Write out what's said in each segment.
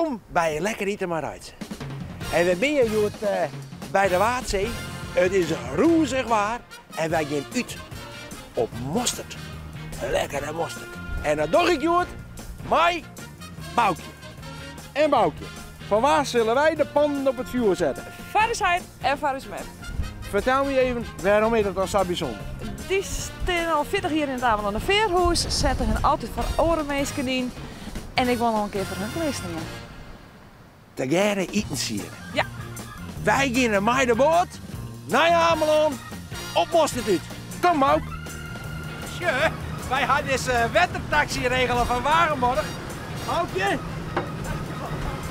Wolkom by Lekker Ite mei Reitse. En we binne hjoed by de Waadsee. It is rûzich waar en wy gean út op mosterd. Lekkere mosterd. En dat doch ik hjoed mei Boukje. En Boukje, foar wa sille wy de pannen op it fjoer sette? Foar ús heit en foar ús mem. Fertel my even, wêrom is dat dan sa bysûnder? Dy stean al 40 jier yn it Amelanner Fearhûs, sette hun altyd foar oare minsken yn en ik wol noch in kear foar hun klearstean. Tegearre itensiede. Ja. Wy geane mei de boat nei Amelân op mosterd út. Kom Bouk. Sjoch, wy ha dizze wettertaksy regele fan Wagenborg. Boukje.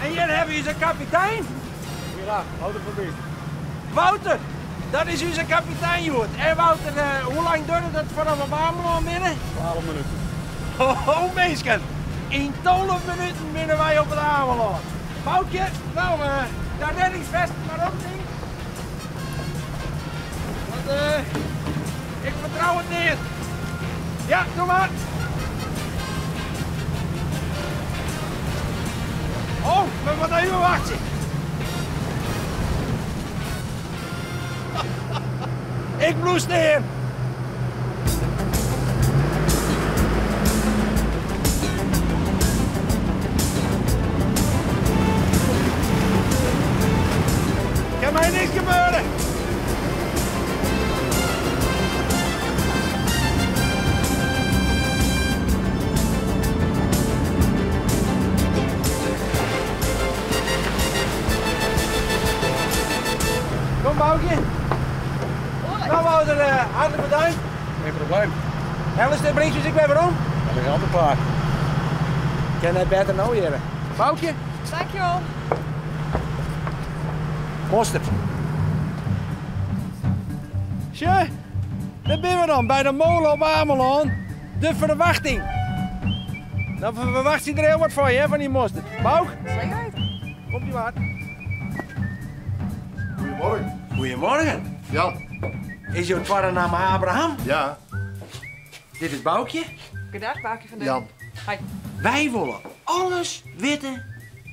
En hjir hawwe we ús kapitein. Goeiedag, Wouter van Beest. Wouter, dat is ús kapitein hjoed. En Wouter, hoe lang duorret it foardat we op Amelân binne? 12 minuten. Ho, ho minsken, yn 12 minuten binne wy op it Amelân. Boukje, no, dat reddingsfest mar op ding. Want ik fertrou it neat. Ja, doe mar. Oh, we moatte even wachtsje. Ik bliuw stean. Kin my niks gebeure. Kom Boukje. Nou Wouter, hartlik bedankt. Geen probleem. Hellest dit bringt ús ek wer werom? Dat is altyd klaar. Kin net better no hjirre. Boukje. Dankjewol. Mosterd. Sjoch, dêr binne we dan by de mole op Amelân. De ferwachting. Dan ferwachtsje der hiel wat fan je, fan dy mosterd. Bouk? Zeker. Komt ie mar. Goedemorgen. Goedemorgen. Jan. Is jo twadde namme Abraham? Ja. Dit is Boukje. Goedendag, Boukje van der. Jan. Hi. Wy wolle alles witte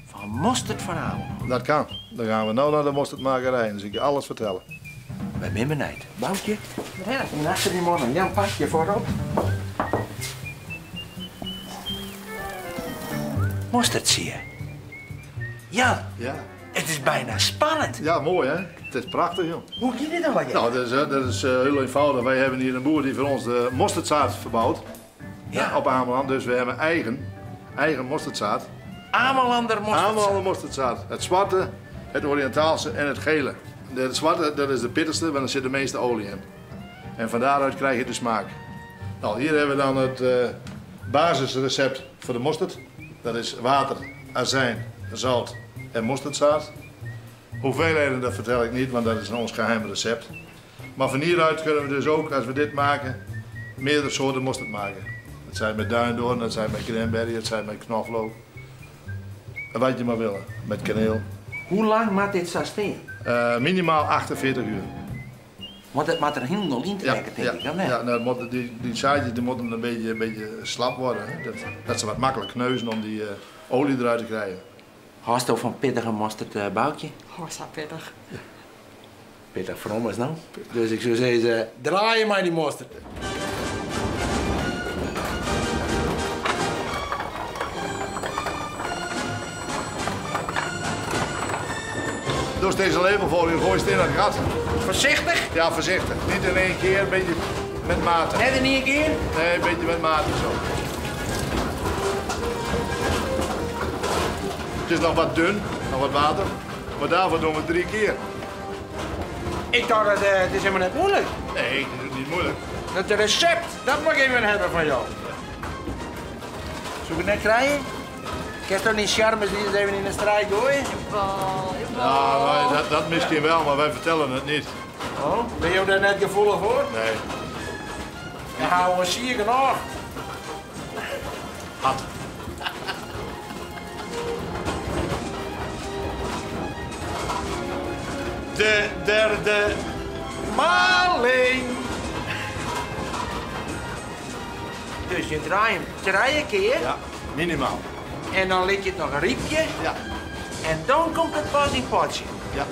fan mosterd fan Amelân. Dat kan. Dan gaan we no nei de mosterdmakerij en dan sil ik je alles fertelle. Wy binne benijd. Boukje, Rinne. en achter dy mannen. Jan, pak je foarop. Mosterd zie je. Jan, Ja. it is byna spannend. Ja, moai hè? It is prachtich, joh. Hoe giet dit allegear? Nou, dat is hiel eenvoudig. Wy hawwe hjir in boer dy't foar ons de mosterdzaad ferbout. Ja. Op Ameland. Dus we hawwe eigen mosterdzaad. Amelander mosterdzaad. Amelander mosterdzaad. Het zwarte, het Oriëntaalse en het gele. De zwarte, dat is de pittigste, want daar zit de meeste olie in. En van daaruit krijg je de smaak. Nou, hier hebben we dan het basisrecept voor de mosterd. Dat is water, azijn, zout en mosterdzaad. Hoeveelheden, dat vertel ik niet, want dat is ons geheim recept. Maar van hieruit kunnen we dus ook, als we dit maken, meerdere soorten mosterd maken. Dat zijn met duindoorn, dat zijn met cranberry, dat zijn met knoflook. En wat je maar wil, met kaneel. Hoe lang moet dit zo staan? Minimaal 48 uur. Want het moet er helemaal in trekken, denk ik dan, hè? Ja, nou, die zaadjes die moeten een beetje slap worden. Hè? Dat ze wat makkelijk kneuzen om die olie eruit te krijgen. Hast du van pittige mosterd, Boukje? Oh, zo pittig. Ja. Pittig voor ons nou. Dus ik zou zeggen, draai maar die mosterd. Dus deze lepelfolie gooi je in het gat. Voorzichtig? Ja, voorzichtig. Niet in één keer, een beetje met mate. Net in één keer? Nee, een beetje met mate zo. Het is nog wat dun, nog wat water. Maar daarvoor doen we het 3 keer. Ik dacht dat het is helemaal net moeilijk. Nee, het is niet moeilijk. Dat recept, dat mag ik even hebben van jou. Zullen we het net krijgen? Kun je toch niet charmes die eens even in de strijd gooien? Jawel, jawel. Ja, maar dat misschien wel, maar wij vertellen het niet. Oh, ben je daar net gevoelig voor? Nee. Dan houden we sier genoeg. Had. De derde maling. Dus je draait hem 3 keer. Ja, minimaal. En dan lit je it noch rypje. Ja. En dan komt it pas yn it potsje. Ja.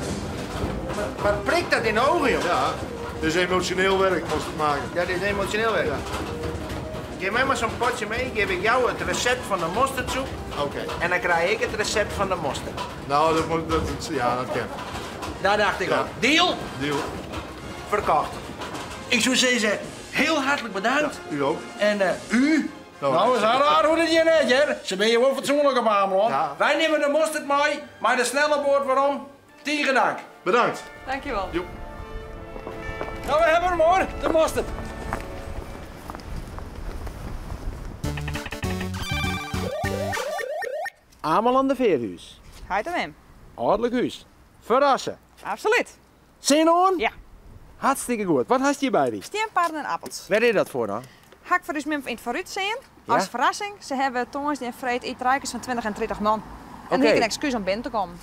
Maar prikt dat in de ogen, joh. Ja, het is emotioneel werk, mosterd maken. Dat is emotioneel werk. Ja. Geef mij maar zo'n potje mee, geef ik jou het recept van de mosterdsoep. Oké. En dan krijg ik het recept van de mosterd. Nou, dat moet, dat, ja, dat kan. Daar dacht ik Ja. al. Deal? Deal. Verkocht. Ik zou zeggen, heel hartelijk bedankt. U ook. En u? Nou, Nou, is raar hoe dat je net, hè? Ze ben je wel fatsoenlijk op Ameland. Ja. Wij nemen de mosterd mee, maar de snelle boord waarom? Tegen dank. Bedankt. Dankjewel. Joep. Nou, we hebben hem hoor, de mosterd. Ameland de Veerhuis. Heit en mem. Aardelijk huis. Verrassen. Absoluut. Zin on? Ja. Hartstikke goed. Wat had je bij die? Steenpaarden en appels. Waar is dat voor dan? Hak voor dus mem in het vooruit zien. Ja? Als verrassing. Ze hebben tongers en vreed iets rijkers van 20 en 30 man. En Oké. ik een excuus om binnen te komen.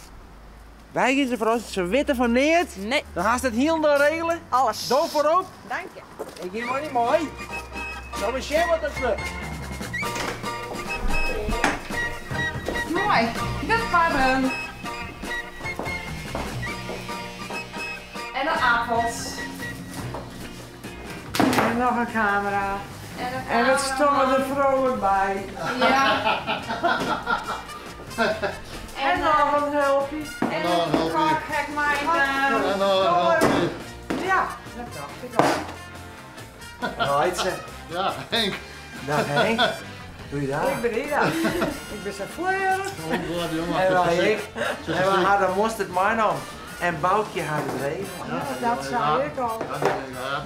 Wij gaan ze verrassen. Ze weten van neert. Nee, Dan gaan ze het heel dan regelen. alles. Doe voorop. Dank je. Ik geef maar niet mooi. Nou, we zien wat dat wordt. Mooi. De paarden. En de appels. En nog een camera. En, de En wat stonden er vrolijk bij. Ja. En nog een hulpje. En nog een een hulpje. kok, mij. En dan een Ja, dat dacht ik al. Hoi, Ja, Henk. Dag Henk. Doe je dat? Ik ben Ida. Ik ben zo fleurig. Oh god, jongen. En wij ik. En we hadden mosterd maar En Boukje had het regelen. Ja, dat zei ik al.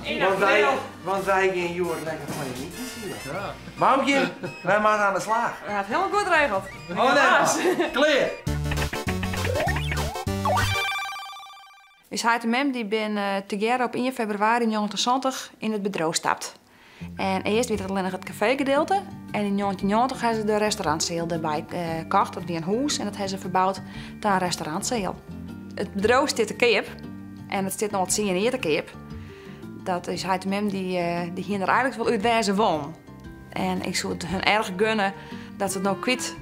In Want wij, april. want wij gaan Joert lekker van je liedjes hier. Ja. Boukje, wij maken aan de slag. Dat gaat helemaal goed geregeld. Oh nee, kleer. Dus hij en mem die ben te op 1 februari 1990 in het bedrijf stapt. En eerst werd het alleen nog het cafégedeelte. En in 1990 hebben ze de restaurantzaal erbij gekocht. Dat was een huis en dat hebben ze verbouwd tot een restaurantzaal. Het bedrijf zit te koop en het zit nog wat zin in te koop. Dat is hij en mem die hier er eigenlijk wel uit wijze woon. En ik zou het hun erg gunnen dat ze het nou kwijt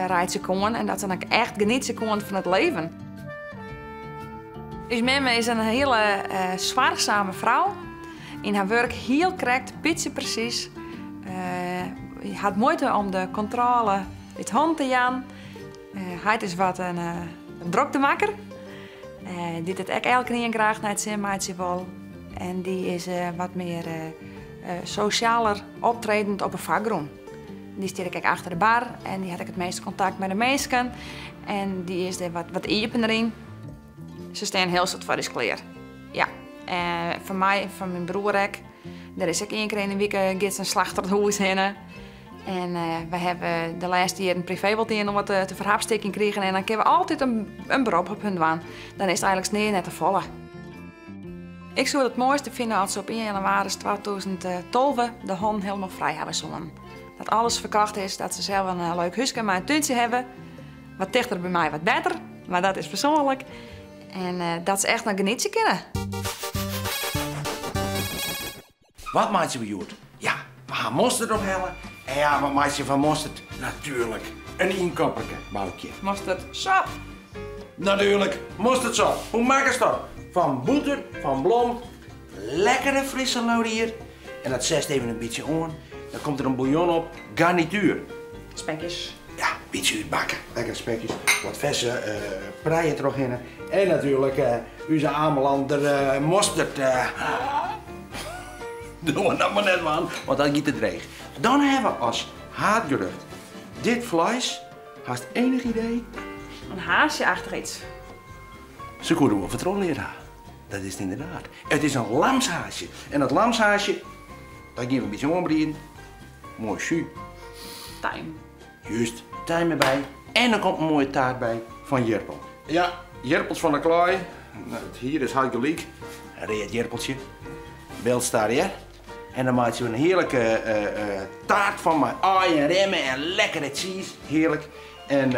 rijden kon en dat ze dan ook echt genieten kon van het leven. Dus mem is een hele zwaargzame vrouw. In haar werk heel correct, beetje precies. Je had moeite om de controle uit hand te gaan. Hij is wat een droktemaker. Die doet het ook elke keer graag naar het zin, maar het wel. En die is wat meer socialer optredend op een vakgroen. Die stier ik achter de bar en die had ik het meeste contact met de mensen. En die is er wat opener in. Ze staan heel soort voor de kleer. Ja, en voor mij en voor mijn broer ook. Er is ook één keer in de week gids een slachter het huis heen. En we hebben de laatste jaar een privéboot in om wat te verhapsteking kregen. En dan kunnen we altijd een beroep op hun doen. Dan is het eigenlijk sneeuw net te volle. Ik zou het mooiste vinden als ze op 1 januari 2012 de hond helemaal vrij hebben zullen. Dat alles verkocht is, dat ze zelf een leuk huisje maar een tuintje hebben. Wat dichter bij mij, wat beter. Maar dat is persoonlijk. En dat ze echt naar genieten kunnen. Wat maakt je bij Ja, we gaan mosterd ophellen. En ja, wat maak je van mosterd? Natuurlijk, een inkopperke, Boukje. Mosterdsap. Natuurlijk, mosterdsap. Hoe maak je dat? Van boter, van blom, lekkere frisse laurier. En dat zest even een beetje aan. Dan komt er een bouillon op, garnituur. Spekjes. Ja, een beetje uitbakken. Lekkere spekjes, wat verse preien er in. En natuurlijk onze Amelander mosterd. Doe dat maar net man, want dat giet het dreig. Dan hebben we als haatgerecht dit vlees. Haast enig idee? Een haasje achter iets. Ze konden wel vertrouwen leren. Dat is het inderdaad. Het is een lamshaasje. En dat lamshaasje, daar gaan we een beetje ombrien. Mooi jus. Tijm. Juist, tijm erbij. En er komt een mooie taart bij van Jerpel. Ja, Jerpels van de Klooi. Nou, hier is hard gelijk. Een reet Jerpeltje. Beeld staat hier. En dan maak je een heerlijke taart van met ui en remmen en lekkere cheese. Heerlijk. En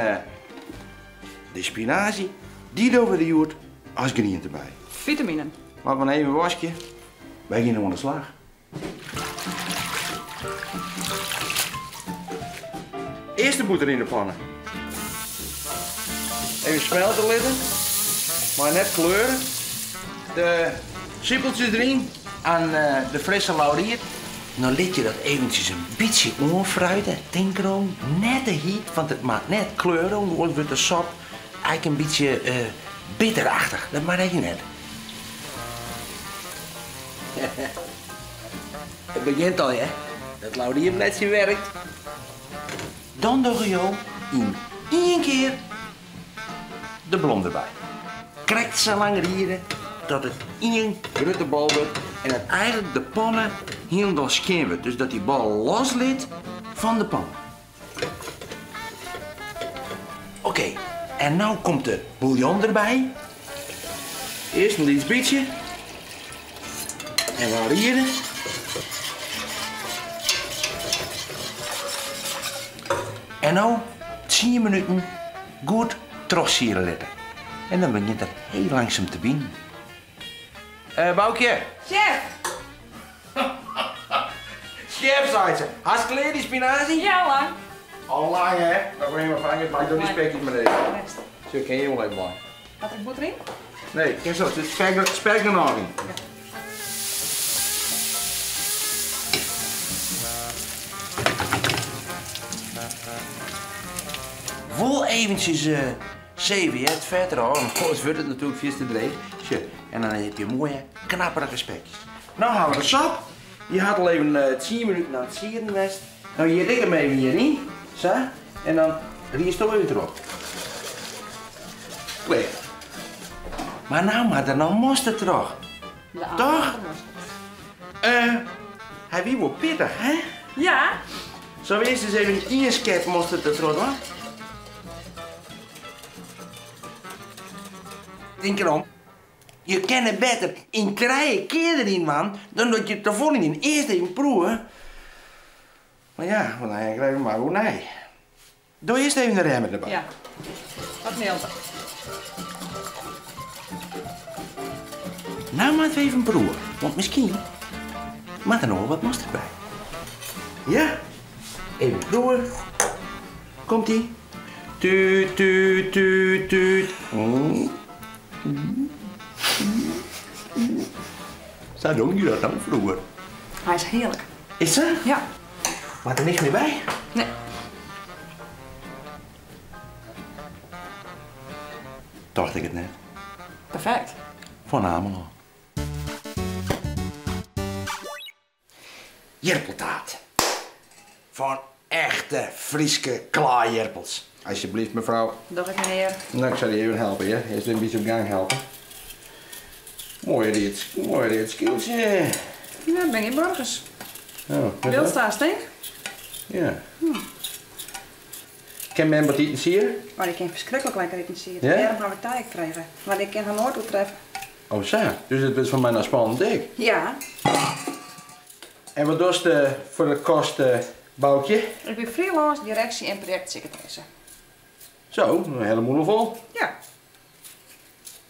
de spinazie, die doen we de joert als groente erbij. Vitamine. Laten we even wasje. Wij gaan aan de slag. Eerst de boter in de pannen. Even smelte litten. Mar net kleure. De sipeltsjes deryn en de frisse laurier. No lit je dat eventsjes in bytsje oanfruite. Tink derom, net te hyt, want it moat net kleure, oars wurdt de sop eigentlik in bytsje bitterachtich. Dat moat ek net. It begjint al, hear. Dat laurierbledsje werkt. Dan dogge jo yn ien kear de blom derby. Krekt sa lang riere dat it ien grutte bal wurdt en dat eigentlik de panne hielendal skjin wurdt. Dus dat dy bal loslit fan de panne. Oké, en no komt de bûljon derby. Earst in lyts bytsje. En dan riere. En no tsien minuten goed trochsiere litte. En dan begjint it hiel langsum te binen. Boukje. Sjef! Sjef, seit se. Hast klear dy spinazie? Ja, al lang. Al lang, hè? Dan kom je maar fangen, pak dan die spekjes maar even. Bêst. Sjoch, kin je wol even mei. Hat der bûter yn? Nee, kin sa, sit spek, spek der noch yn. Wol eventsjes seve, hear, it fet derôf, want oars wurdt it natuerlik fierste dreech. Sjoch, en dan heb je moaie knapperige spekjes. No ha we de sop. Dy hat al even tsien minuten oan it sieren west. No jit ik him even hjiryn, sa, en dan rierst do even troch. Klear. Mar no moat der noch mosterd troch. Toch? Hy wie wol pittich, hè? Ja. Sille we earst ris even ien skep mosterd der troch dwaan? Tink derom. Je kinne better yn trije kear deryn dwaan dan dat je tefolle yn. Earst even proewe. Mar ja, want dan krije we mar oernij. Doe earst even de remmen derby. Ja, wat milder. No moatte we even proewe, want miskien moat der noch wol wat mosterd by. Ja, even proewe. Komt-ie. Tuut, tuut, tuut, tuut. Sa dong je dat dan froeger. Hy is hearlik. Is sa? Ja. Moat der niks mear by? Nee. Tocht ik it net. Perfekt. Fan Amelân. Jirpeltaart. Fan echte Fryske klaaijirpels. Alsjeblieft, mefrou. Doch ik, menear. No, ik sil dy even helpe, hear. Earst even in bytsje op gang helpe. Moai read, moai read skyltsje. Ja, dat binne gjin burgers. Oh, wat is dat? Wildstaas, tink? Ja. Kin mem wat itensiede? Oh, dy kin ferskriklik lekker itensiede. Ja? Dêrom haw ik dy ek frege. Want ik kin har noait oertreffe. Oh sa, dus it wurdt foar my noch spannend ek. Ja. En wat dochst foar de kost, Boukje? Ik bin freelance direksje en projektsekretaresse. Zo, in hiele mûle fol. Ja.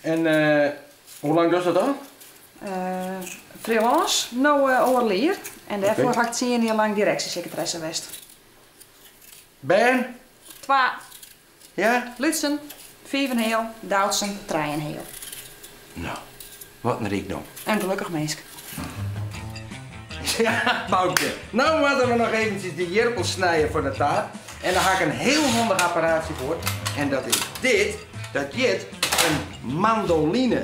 En hoe lang dochst dat al? Freelance, no oardel jier. En dêrfoar ha ik tsien jier lang direksjesekretaresse west. Bern? Twa. Ja? Lútsen, fiif en heal, Doutsen, trije en heal. No, wat in rykdom. In gelokkich minsk. Ja, Boukje, no moatte we noch eventsjes de jirpels snije foar de taart. En dêr ha ik in hiel handich apparaatsje foar. En dat is dit, dat hjit in mandoline.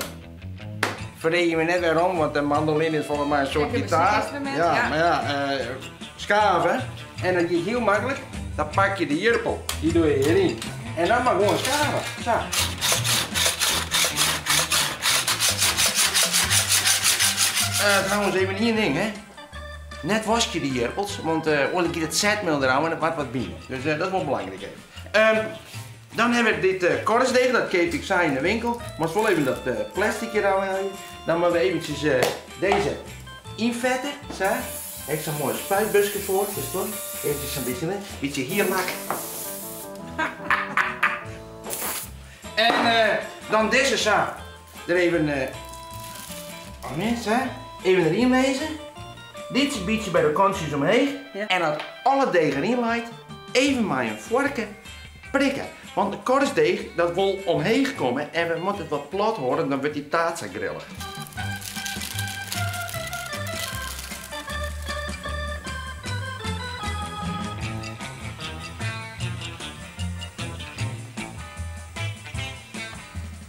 Freegje my net wêrom, want in mandoline is folgens my in soart Ek in gitaar. muzykynstrumint, Ja, ja. mar ja, skave. En dat giet hiel maklik. Dan pak je de jirpel, dy doe je hjiryn. En dan mar gewoan skave, sa. Trouwens, even ien ding, hè. Net waskje dy jirpels, want oars giet it setmiel derôf en it moat wat bine. Dus dat is wol belangryk even. Dan ha we dit korstdeeg, dat keapje ik sa yn de winkel. Moatst wol even dat plastic derôf helje. Dan moatte we eventsjes dizze ynfette, sa. Dêr ha ik sa'n moai spuitbuske foar, is toch? Eventsjes sa'n bytsje, hè? Bytsje hierlak. En dan dizze sa der even, oh nee, sa, even deryn lizze. Lyts bytsje by de kantsjes omheech. Ja. En as alle deeg deryn leit, even mei in foarke prikke. Want de korstdeeg dat wol omheech komme en we moatte it wat plat hâlde, dan wurdt dy taart sa grillich.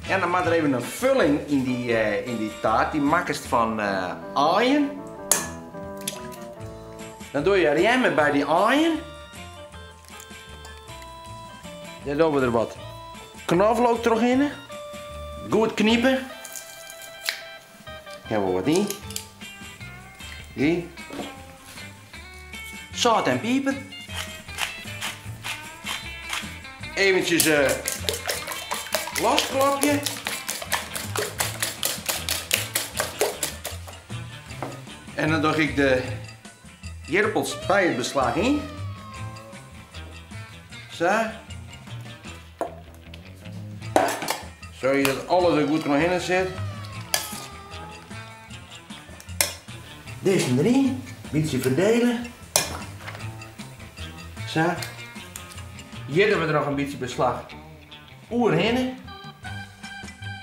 Ja, dan moat der even in fulling yn dy, yn dy taart. Dy makkest fan aaien. Dan doe je rjemme by dy aaien. Dan dogge we der wat knoflook trochhinne. Goed knipe. Ha we wat yn. Dy. Sâlt en piper. Eventjes losklopje. En dan doch ik de jirpels by it beslach yn. Sa. Soargje dat alles der goed trochhinne sit. Dizze deryn, bytsje ferdele. Sa. Hjir dogge we der noch in bytsje beslach oerhinne.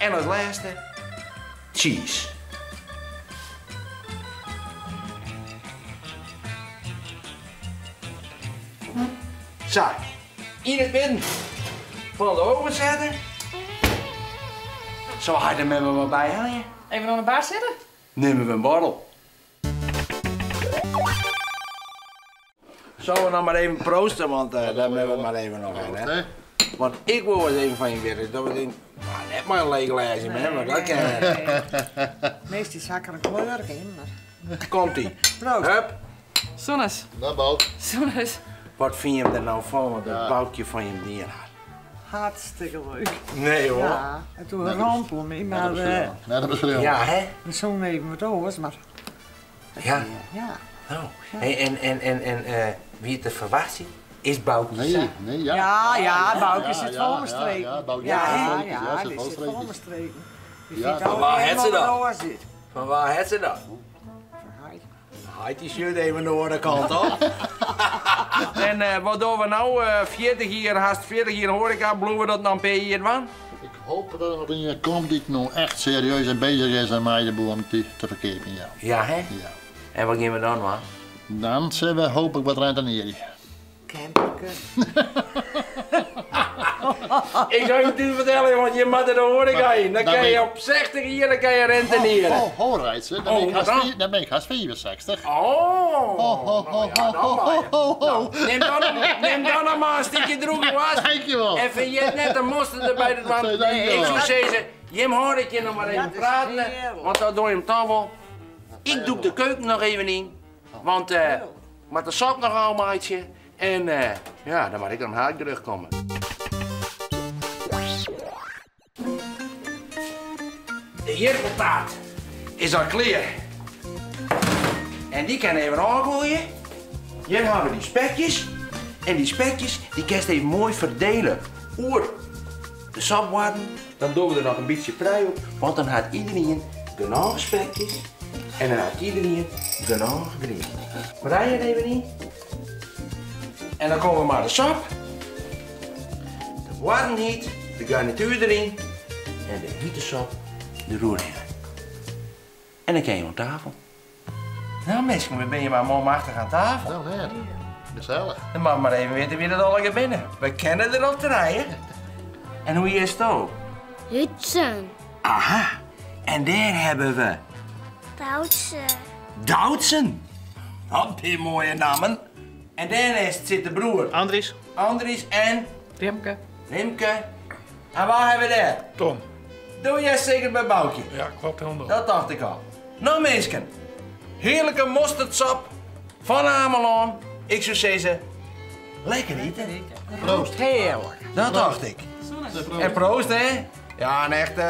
En as lêste cheese. Sa, yn it midden fan de oven sette. Sa hy der memme wat by helje. Even oan de bar sitte? Nimme we in borrel. Sille we noch mar even prooste, want dêr moatte we mar even noch in, hè? Want ik wol ris even fan je witte dat we dit net mei in leech glêsje, mem, want dat kin net. Meastal ha ik der in kleur yn, mar. Komt-ie. Proost. Hup. Sûnens. Nou, Bout. Sûnens. Wat fine jim der nou fan wat dat Boukje fan jim dien hat? Hartstikke leuk. Nee hoor. Ja, it oerrompele my, mar. Net op de schreeuw. Ja, hè? We soene even wat oars, mar. Ja. Ja. Nou, hey, en wie it te ferwachtsjen is Boukje Nee, sa. nee, ja. Ja, ja, Boukje ja, sit ja, fol mei ja, streken. ja, Boukje Ja, zit vol ja, streken, ja, zit die vol sit fol streken. mei streken. Die Ja. fynt Van waar al het ze helemaal dat? wat oars dit. Fan wa hat se dat? Fan heit. Heit dy sjocht even de oare kant op. En wat dogge we no? 40 jier, hast 40 jier hoareka, bliuwe we dat noch in pear jier dwaan? Ik hoop dat der noch ien komt dy't no echt serieus en bezich is en mei de boel om te ferkeapjen, ja. Ja, hè? Ja. En wat gean we dan dwaan? Dan sille we hoop ik wat rentenearje. Camperke. Ik zal je dit vertellen, want je moet er de horeca in. Dan Dan kan je ben ik- op 60 jaar dan kan je rentenieren. Ho, ho, Reitse, dan ben ik Oh, haast wat dan? dan ben ik haast 65. Oh, Ho, ho, ho, nou ja, dan ho, maar. ho, ho, ho. Nou, neem dan nog maar een stukje droege was. Dankjewel. En vind je het net een mosterd erbij, dat want Dankjewel. ik zou zeggen, Jim hoor ik je nog maar even Dat is praten, heerlijk. want dat doe je hem toch wel. Ik doe de keuken nog even in, want maar de sap nog al maatje. En ja, dan mag ik aan haar terugkomen. De jirpeltaart is al klaar. En die kan even afgooien. Hier hebben we die spekjes. En die spekjes die kan je even mooi verdelen. Oer de sapwaarden. Dan doen we er nog een beetje prei op. Want dan had iedereen genoeg spekjes. En dan had iedereen genoeg groen. Prei er even in. En dan komen we maar de sap. De warm heet, de garnituur erin. En de hete sap de roer in. En dan kan je aan tafel. Nou mensen, ben je maar mooi machtig aan tafel. Nou, net. Gezellig. Dan mag maar even weten wie dat allemaal binnen. We kennen er al te rijden. En hoe is het ook? Hutsen. Aha, en daar hebben we Duitse. Doutsen. Dat zijn mooie namen. En daarnaast zit de broer. Andries. Andries en Rimke. Rimke. En waar hebben we daar? Tom. Doe jij zeker bij Boukje? Ja, klopt helemaal. Dat dacht ik al. Nou mensen, heerlijke mosterdsap van Ameland. Ik zou zeggen, lekker eten. Proost. Heerlijk. Dat dacht ik. En proost hè? Ja, een echte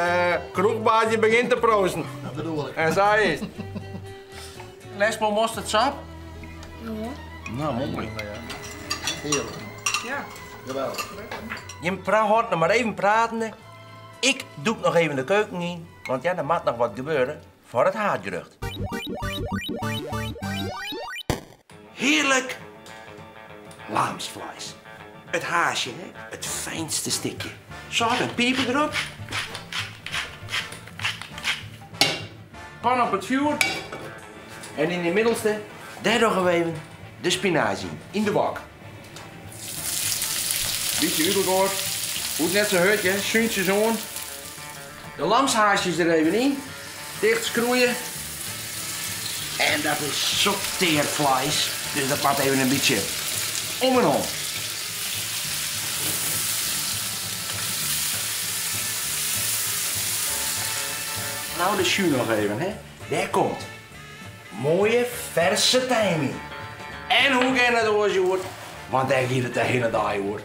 kroegbaasje begint te proosten. Dat bedoel ik. En zij is het. Lesbo mosterd-sap? Ja. Nou, mooi. Heerlijk. Ja. Geweldig. Je hoort nog maar even praten. Ik doe nog even de keuken in, want ja, er moet nog wat gebeuren voor het haardgerecht. Heerlijk lamsvlees. It haasje, hè? It fijnste stikje. Sâlt en piper derop. Pan op it fjoer. En yn de middelste, dêr dogge we even de spinazie yn, yn de wok. Bytsje út elkoar. Hoecht net sa hurd, hè. Súntsjes oan. De lamshaasjes der even yn. Ticht skroeie. En dat is sok tear fleis, dus dat moat even in bytsje om en om. Nou de sjú noch even, hè. Dêr komt moaie ferse tijm yn. En hoe kin it oars hjoed? Want dêr giet it de hiele dei oer.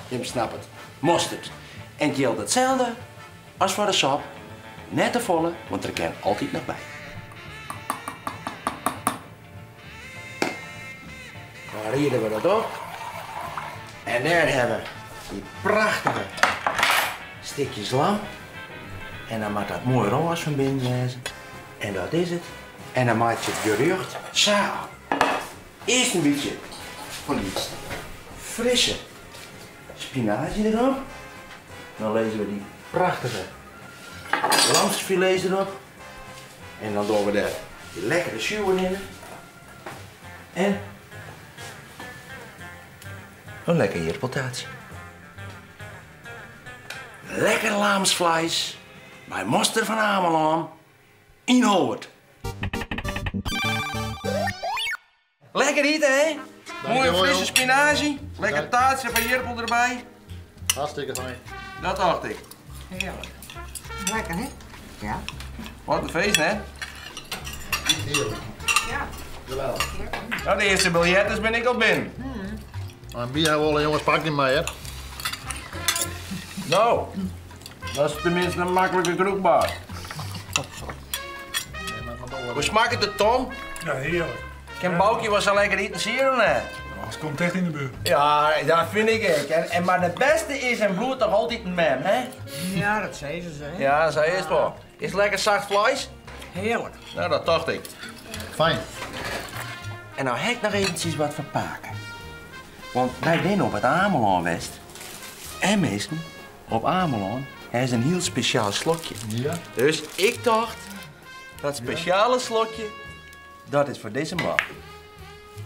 Jim snappe it. Mosterd. En it jildt itselde as foar de sop. Net te folle, want der kin altyd noch by. Dan riede we dat op. En dêr hawwe we dy prachtige stikjes lam. En dan moat dat moai rôs fan binnen wêze. En dat is it. En dan meitsje it gerjocht sa. Earst in bytsje fan dy frisse spinazie derop. Dan lizze we dy prachtige lamsfilets derop. En dan dogge we der dy lekkere sjú oerhinne. En in lekker jirpeltaartsje. Lekker lamsfleis mei moster fan Amelân yn Holwert. Lekker ite, hè? Moaie frisse spinazie, lekker taartsje fan jirpel derby. Hartstikke fijn. Dat tocht ik. Hearlik. Lekker, hè? Ja. Wat in feest, hè? Heerlijk. Ja. Geweldig. Nou, de earste biljetten bin ik al binnen. Maar bier wolle jongens, pak niet mee, hè? Nou, dat is tenminste in maklike kroechbaar. Hoe smakket it, Tom? Ja, hearlik. Kin Boukje wol sa lekker iten of net? Het komt echt yn de buert. Ja, dat fyn ik ek. En, mar de bêste is en bliuwt toch altyd in mem, hè? Ja, dat sizze se, hè? Ja, sa is it wol. Is it lekker sacht fleis? Hearlik. Nou, dat tocht ik. Fijn. En no ha ik noch eventsjes wat foar pake. Want wy binne op it Amelân west. En minsken, op Amelân ha se in hiel spesjaal slokje. Ja. Dus ik tocht, dat spesjale slokje, dat is foar dizze man.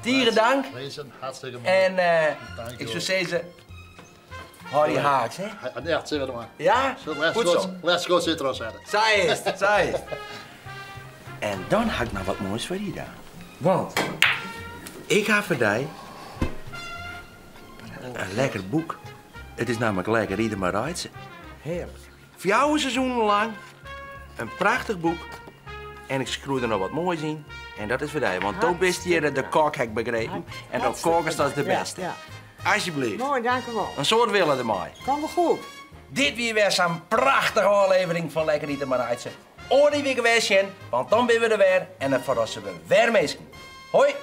Tige dank. Hartstikke moai. En ik soe sizze, hâld dy haaks, hè? Ja, sil we dwaan. Ja? Goed zo. Let's go sit erop sette. Sa is it, sa is it. En dan ha ik noch wat moais foar dy dan. Want ik ha foar dy in lekker boek. It is namlik Lekker Ite mei Reitse. Hearlik. Fjouwer seizoenen lang, in prachtich boek. En ik skriuw der noch wat moais yn. En dat is foar dy, want do bist hjir de kok, ha ik begrepen. En do kokest as de bêste. Ja. Alsjeblieft. Moai, dankewol. In soad wille dermei. Komt wol goed. Dit wie wer sa'n prachtige ôflevering fan Lekker Ite mei Reitse. Oar dy wike wer sjen, want dan binne we der wer en dan ferrasse we wer minsken. Hoi!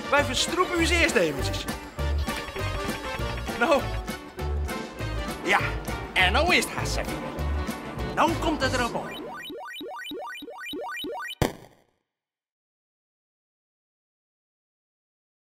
Wy ferstrûpe ús earst eventsjes. No. Ja, en no is it hast safier. No komt it derop oan.